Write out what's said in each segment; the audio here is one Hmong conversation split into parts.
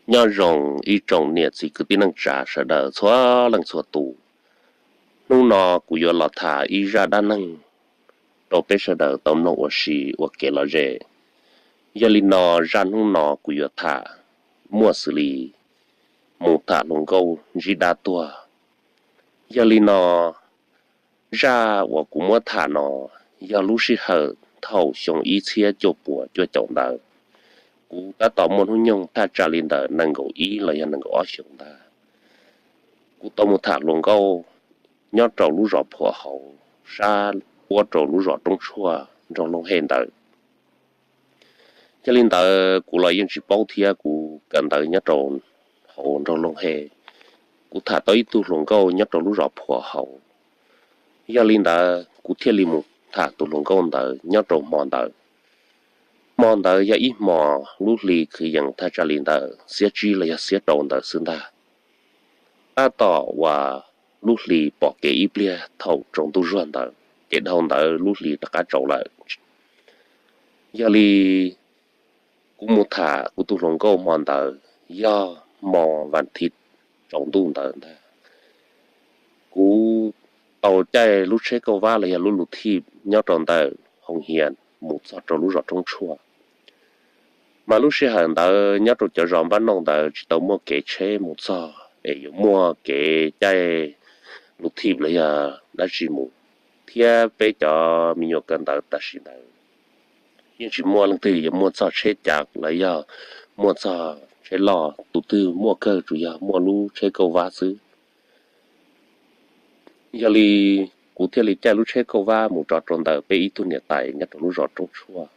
Nyob zoo ib tsoom niam txiv kwv tij neej tsa sawv daws txhua leej txhua tus. Hnub no kuv yuav los tham ib zaj dab neeg rau peb sawv daws tau mloog ua si ua kev lom zem. Yog li no, zaj hnub no kuv yuav tham muaj xws li mus tham hluas nkauj ntsib dab tuag. Yog li no, zaj uas kuv muab tham no yog lub sij hawm thaum xyoo ib txhiab cuaj puas cuaj caum ntawd. Kuv tab tom muaj hnub nyoog thaj tsam li ntawm nees nkaum ib los yog nees nkaum ob xyoos ntag. Kuv tau mus tham hluas nkauj nyob rau lub zos Phuam Hauv sab uab rau lub zos Roob Tshuaj nraug Looj Hej ntawd. Yog li ntawd kuv los yeej tsis paub thiab, kuv kawm ntawv nyob rau hauv nraug Looj Hej. Kuv tham tau ib tug hluas nkauj nyob rau lub zos Phuam Hauv. Yog li ntawd kuv thiaj li mus tham tus hluas nkauj ntawd nyob rau hmo ntawd. Hmo ntawd yog ib hmo lub hli kwv yees thaj tsam li ntawm xiab tsib los yog xiab rau ntawd xwb ntag. Tab tom uas lub hli pom kev ib pliag thaum tsaus ntuj zuag ntawd ces dhau ntawd lub hli rov qab tsaus lawm. Yog li kuv mus tham kuv tus hluas nkauj hmo ntawd yog hmo vas thiv tsaus ntuj ntawd ntag. Kuv tau caij lub tsheb kauj vab los yog lub lus thij nyob rau ntawm hoo hias mus txog rau lub zos Roob Tshuaj. Mas lub sij hawm ntawd nyob rau cov zos npab nooj ntawd tsis tau muaj kev tsheb mus txog es yuav muaj kev caij lus thij los yog dab tsi mus, thiab peb cov me nyuam kawm ntawv tam sim ntawd yeej tsis muaj leej twg yuav muaj txog tsheb cav los yog muaj txog tsheb loj, tus twg muaj kawg tsuas yog muaj lub tsheb kauj vab xwb. Yog li kuv thiaj li caij lub tsheb kauj vab mus rau ntawm peb ib tug niam tais nyob rau lub zos Roob Tshuaj.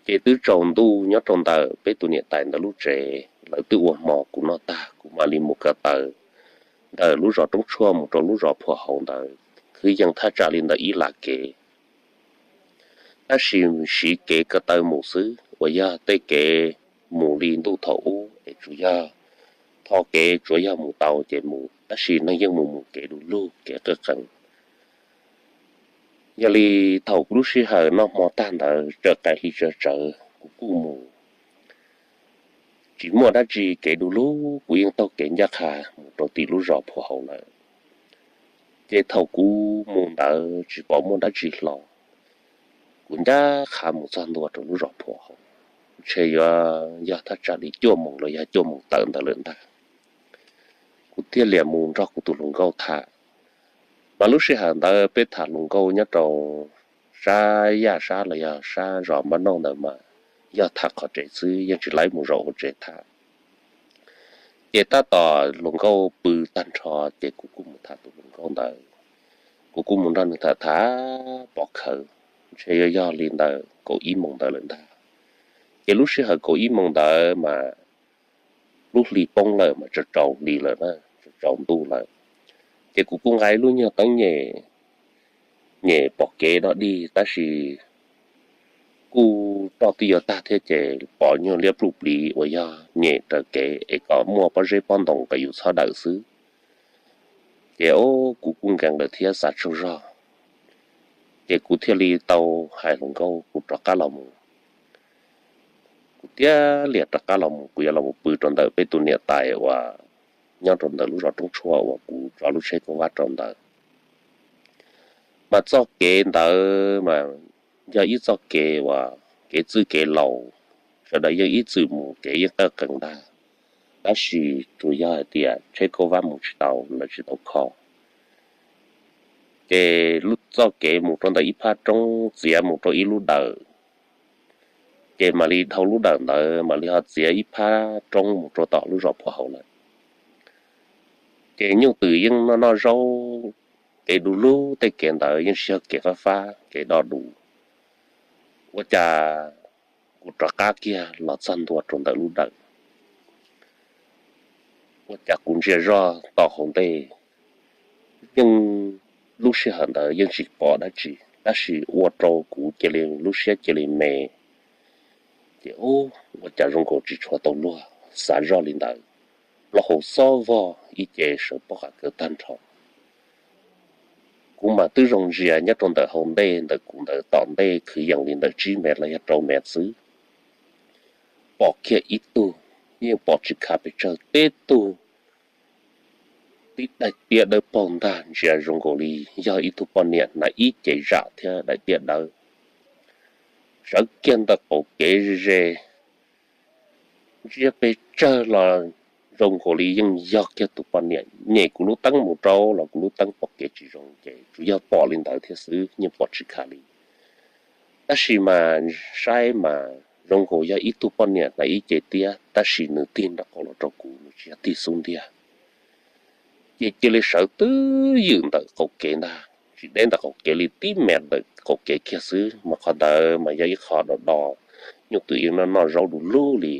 Ces twb tsaus ntuj nyob rau ntawm peb tus niam tais ntawd lub tsev, lawv twb ua hmo kuv noj tag kuv mam li mus ko taw ntawm lub zos Roob Tshuaj mus rau lub zos Phuam Hauv ntawd, kwv yees thaj tsam li ntawm ib lam kev. Tab sis siv kev ko taw mus xwb uas yog tej kev mus li ntuj thaum ub es tsuas yog tho kev tsuas yog mus tau ces mus, tab sis neeg yeej mus mus kev du lug kev qawj qees. Yog li thaum kuv lub sij hawm noj hmo tag ntawd tsawv qaim hli tsawv tsawv kuv kuj mus, tsis muaj dab tsi kev du lug kuv yeej taug kev ncaj qha mus rau tim lub zos Phuam Hauv lawm. Ces thaum kuv mus ntawd tsis pom muaj dab tsi hlo, kuv ncaj qha mus txog ntua rau lub zos Phuam Hauv, ntshe yuav yog thaj tsam li cuaj moos los yog cuaj moos tawm ntawd lawm ntag. Kuv thiaj li mus nrog kuv tus hluas nkauj tham. Mas lub sij hawm ntawd peb tham hluas nkauj nyob rau sab yaj sab los yog sab zos npab nooj ntawd mas yog tham qhov tsev xwb yeej tsis laib mus zaum hauv tsev tham. Ces tab tom hluas nkauj pw tag nrho ces kuv kuj mus tham tus hluas nkauj ntawd. Kuv kuj mus nrog nws tham tham pov khawv, ntshe yuav yog li ntawm kaum ib moos ntawd lawm ntag. Ces lub sij hawm kaum ib moos ntawd mas lub hli poob lawm mas tsaus tsaus hli lawm na, tsaus tsaus ntuj lawm. Ces kuv kuj nqa ib lub nyuag teeb nyem, nyem pom kev dog dig tab sis kuj roj twb yuav tag thiab ces pom nyuag liab pluj pliv uas yog nyem raws kev es kom muaj pob zeb pob ntoo kom yus txhob dawm xwb. Ces o, kuv kuj nkees lawm thiab xav tsaug zog, ces kuv thiaj li tau hais hluas nkauj kuv rov qab los mus. Kuv thiaj li rov qab los mus, kuv yuav los mus pw rau ntawm peb tus niam tais uas nyob rau ntawm lub zos Roob Tshuaj uas kuv tso lub tsheb kauj vab rau ntawd. Mas txoj kev ntawd mas yog ib txoj kev uas kev txwj kev laus, sawv daws yeej ib txwm mus kev yeej qawj qees ntag, tab sis tsuas yog hais tias tsheb kauj vab mus tsis tau, lawv tsis tau kho. Ces lub txoj kev mus rau ntawm ib phab roob txiav mus rau ib lub dawm, ces mam li dhau lub dawm ntawd mam li ho txiav ib phab roob mus rau tom lub zos Phuam Hauv lawm. Ces nyuj twm yeej noj noj zaub, kev du lug tej kev ntawd yeej tsis yog kev fab fab kev dog dus. Ua cas kuv rov qab kiag los txog ntua rau ntawm lub dawm, ua cas kuv ntsia zoj tom hauv ntej, yeej lub sij hawm ntawd yeej tsis pom dab tsi, tab sis ua rau kuv cia li lub siab cia li me. Ces ua cas zoo nkaus tsis tshua tau luag, xav zoj li ntawd, plaub hau xob vog ib ce sawv pob qa kaw tag nrho. Kuv mas twb zoo ntsia nyob rau ntawm hauv ntej ntawm kuv ntawd tom ntej kwv yees li ntawm tsib mev los yog rau mev xwb, pom kiag ib tug yeej pom tsis khav pes tsawg, teb tug tib daim tiab dawb paug ntag, ntsia zoo nkaus li yog ib tug poj niam hnav ib cev zam thiab daim tiab dawb, sawv kiag ntawm qaum kev ze ze, ntsia pes tsawg los zoo nkaus li yeej yog kiag tus poj niam. Nyem kuv lub teeb mus rau los kuv lub teeb pom kev tsis zoo ces tsuas yog pom li ntawd thiab xwb, yeej pom tsis khav li. Tab sis mas saib mas zoo nkaus yog ib tug poj niam hnav ib cev tiab, tab sis nws tig nraim qaum los rau kuv, nws tsis yog tig xub ntiag. Ces cia li sawv twb ywm ntawm qaum kev ntag, tsis deb ntawm qaum kev li, tib mev ntawm qaum kev kiag xwb, mas qhov ntawd mas yog ib qho do do, nyuj twm yeej noj noj zaub du lug li.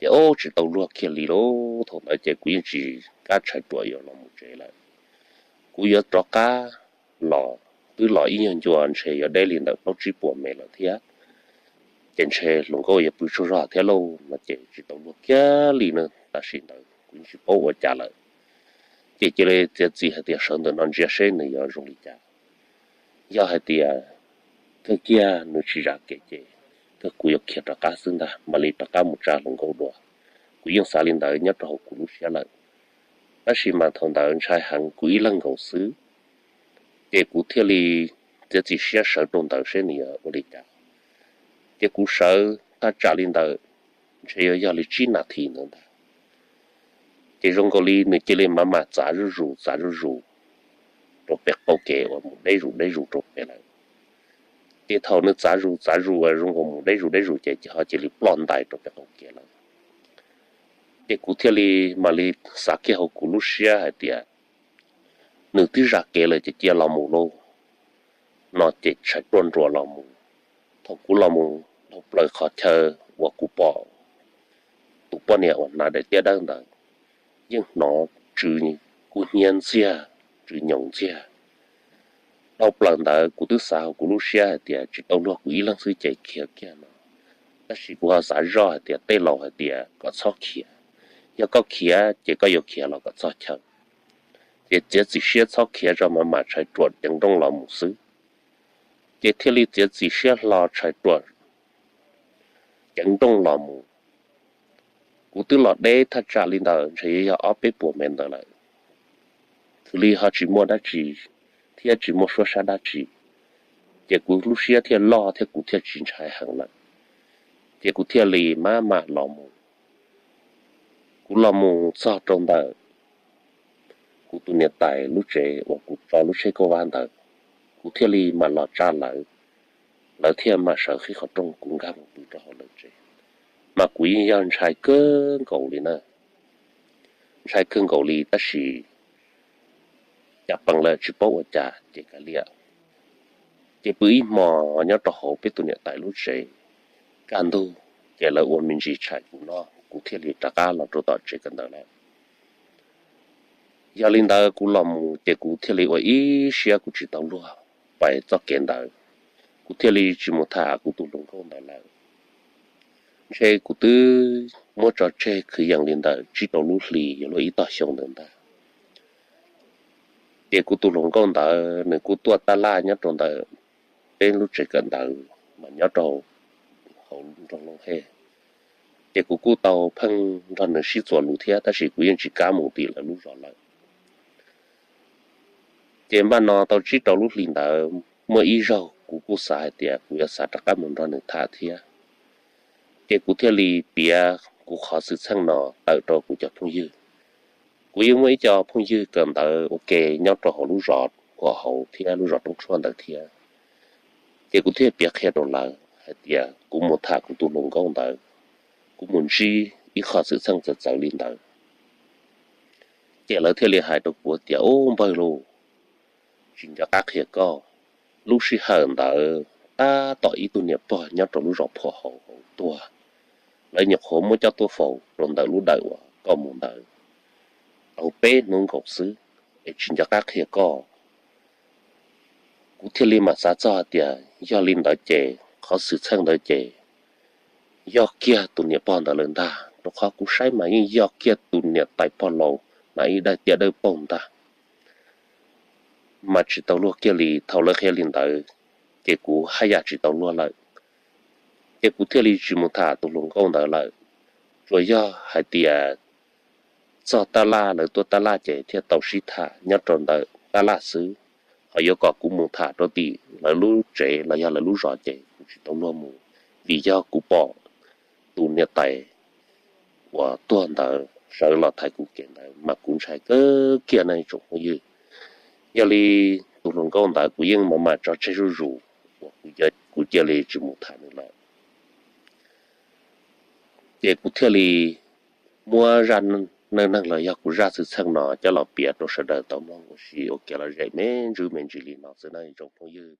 Ces ub, tsis tau luag kiag li lauj. Thaum ntawd ces kuv yeej tsis kam tshais ruam yuav los mus tsev lawm. Kuv yuav rov qab los twb los ib nyuag ncua, ntshe yuav deb li ntawm plaub tsib puas mev lawm thiab. Ces ntshe hluas nkauj yuav pw tsaug zog thiab lauj no ces tsis tau luag kiag li na. Tam sim ntawd kuv yeej tsis paub ua cas lawm. Ces cia li txiav txim hais tias sawv ntawm no ntsia seb nws yuav zoo li cas. Yog hais tias kawg kiag nws tsis zam kev ces kawg kuv yuav khiav rov qab xwb ntag, mam li rov qab mus tsa hluas nkauj dua. Kuv yeej xav li ntawd nyob rau hauv kuv lub siab lawm. Tab sis mas thaum ntawd ntshai heev, kuv ib leeg nkaus xwb. Ces kuv thiaj li txiav txim siab sawv rau ntawd seb nws yuav ua li cas. Ces kuv sawv thaj tsam li ntawd ntshe yuav yog li tsib nas this ntawd ntag. Ces zoo nkaus li nws cia li mam mam txav zuj zus txav zuj zus rau pem qaum kev uas mus deb zus deb zus rau pem lawm. Ces thaum nws txav zus txav zus uas zoo nkaus mus deb zus deb zus ces ho cia li ploj ntais rau pem qaum kev lawm. Ces kuv thiaj li mam li xav kiag hauv kuv lub siab hais tias nws twb zam kev lawm ces cia los mus lauj no ces tshais ruaj nruas los mus. Thaum kuv los mus dhau plaws qhov chaw uas kuv pom tus poj niam uas hnav daim tiab dawb ntawd, yeej hnov tsw kub hnyiab ntxiag, tsw nyoos ntxiag. Dhau plaws ntawd kuv twb xav hauv kuv lub siab hais tias tsis tau luag kuv ib leeg xwb ces khiav kiag no, tab sis kuv ho xav zoj hais tias tej laus hais tias kom txhob khiav, yog koj khiav ces koj yuav khiav los kom txog chaw. Ces txiav txim siab txhob khiav tso mam mam tshais ruam ceev nrooj los mus xwb. Ces thiaj li txiav txim siab hlo tshais ruam ceev nrooj los mus. Kuv twb los deb thaj tsam li ntawd ntshe yuav yog ob peb puas mev ntawd lawm, xws li ho tsis muaj dab tsi thiab tsis muaj suab sab dab tsi, ces kuv lub siab thiaj loj thiab kuv thiaj tsis ntshai heev lawm. Ces kuv thiaj li maj mam los mus. Kuv los mus txog rau ntawm kuv tus niam tais lub tsev uas kuv tso lub tsheb kauj vab ntawd, kuv thiaj li mam los tsa lawv, lawv thiaj mam sawv qhib qhov rooj kuv nkag mus pw rau hauv lawv tsev. Mas kuv yeej yog ntshai kawg nkaus li na, ntshai kawg nkaus li tab sis cas pees lawm tsis paub ua cas ces kav liam. Ces pw ib hmo nyob rau hauv peb tus niam tais lub tsev, kaj ntug ces lawv ua me ntsis tshais kuv noj kuv thiaj li rov qab los rau tom tsev kawm ntawv lawm. Yog li ntawd kuv los mus ces kuv thiaj li ua ib siab kuv tsis tau luag pais txoj kev ntawd, kuv thiaj li tsis mus tham kuv tus hluas nkauj ntawd lawm. Ntshe kuv twb muab tso tseg kwv yees li ntawm tsib rau lub hlis yuav luag ib tog xyoo ntawd ntag. Ces kuv tus hluas nkauj ntawd nws kuj tuaj taj laj nyob rau ntawm peb lub tsev kawm ntawv mas nyob rau hauv nroog Looj Hej. Ces kuv kuj tau pheej nrog nws sib txuas lus thiab tab sis kuv yeej tsis kam mus tim lawv lub zos lawm. Ces npaj no tau tsib rau lub hlis ntawd muaj ib zaug kuv kuj xav hais tias kuv yuav xav rov qab mus nrog nws tham thiab. Ces kuv thiaj li piav kuv qhov xwm txheej no tawm rau kuv cov phooj ywg. Kuv yeej muaj ib co phooj ywg kawm ntawv ua ke nyob rau hauv lub zos Huam Hauv thiab lub zos Roob Tshuaj ntawd thiab. Ces kuv thiaj piav qhia rau lawv hais tias kuv mus tham kuv tus hluas nkauj ntawd, kuv mus ntsib ib qho xwm txheej txawv txawv li ntawd. Ces lawv thiaj li hais rau kuv tias, Ub npawg lauj, tsis nco qab qhia koj, lub sij hawm ntawd tab tom ib tug niam pog nyob rau lub zos Phuam Hauv tuag, lawv nyuam qhuav muab coj tuaj faus rau ntawm lub dawm uas koj mus ntawd tau peb hnub nkaus xwb, es tsis nco qab qhia koj. Kuv thiaj li mam xav txog hais tias yog li ntawd ces qhov xwm txheej ntawd ces yog kiag tus niam pog ntawd lawm ntag, rau qhov kuv saib mas yeej yog kiag tus niam tais pog laus mas ib daim tiab dawb paug ntag. Mas tsis tau luag kiag li, thaum lawv qhia li ntawd ces kuv haj yam tsis tau luag lawm. Ces kuv thiaj li tsis mus tham tus hluas nkauj ntawd lawm. tsuas yog hais tias txog tab laj, lawv tuaj tab laj ces thiaj tau sib tham nyob rau ntawm tab laj xwb. Ho yuav kom kuv mus tham rau tim lawv lub tsev los yog lawv lub zos ces kuv tsis tau luag mus, vim yog kuv pom tus niam tais uas tuag ntawd sawv los thaiv kuv kev ntawd mas kuv ntshai kawg kiag na tsoom phooj ywg. Yog li tus hluas nkauj ntawd kuv yeej mam mam tso tseg zuj zus uas kuv cia li tsis mus tham nws lawm. Ces kuv thiaj li muab zaj neej neeg los yog kuv zaj xwm txheej no coj los piav rau sawv daws tau mloog ua si ua kev lom zem me ntsis me ntsis li no xwb na tsoom phooj ywg.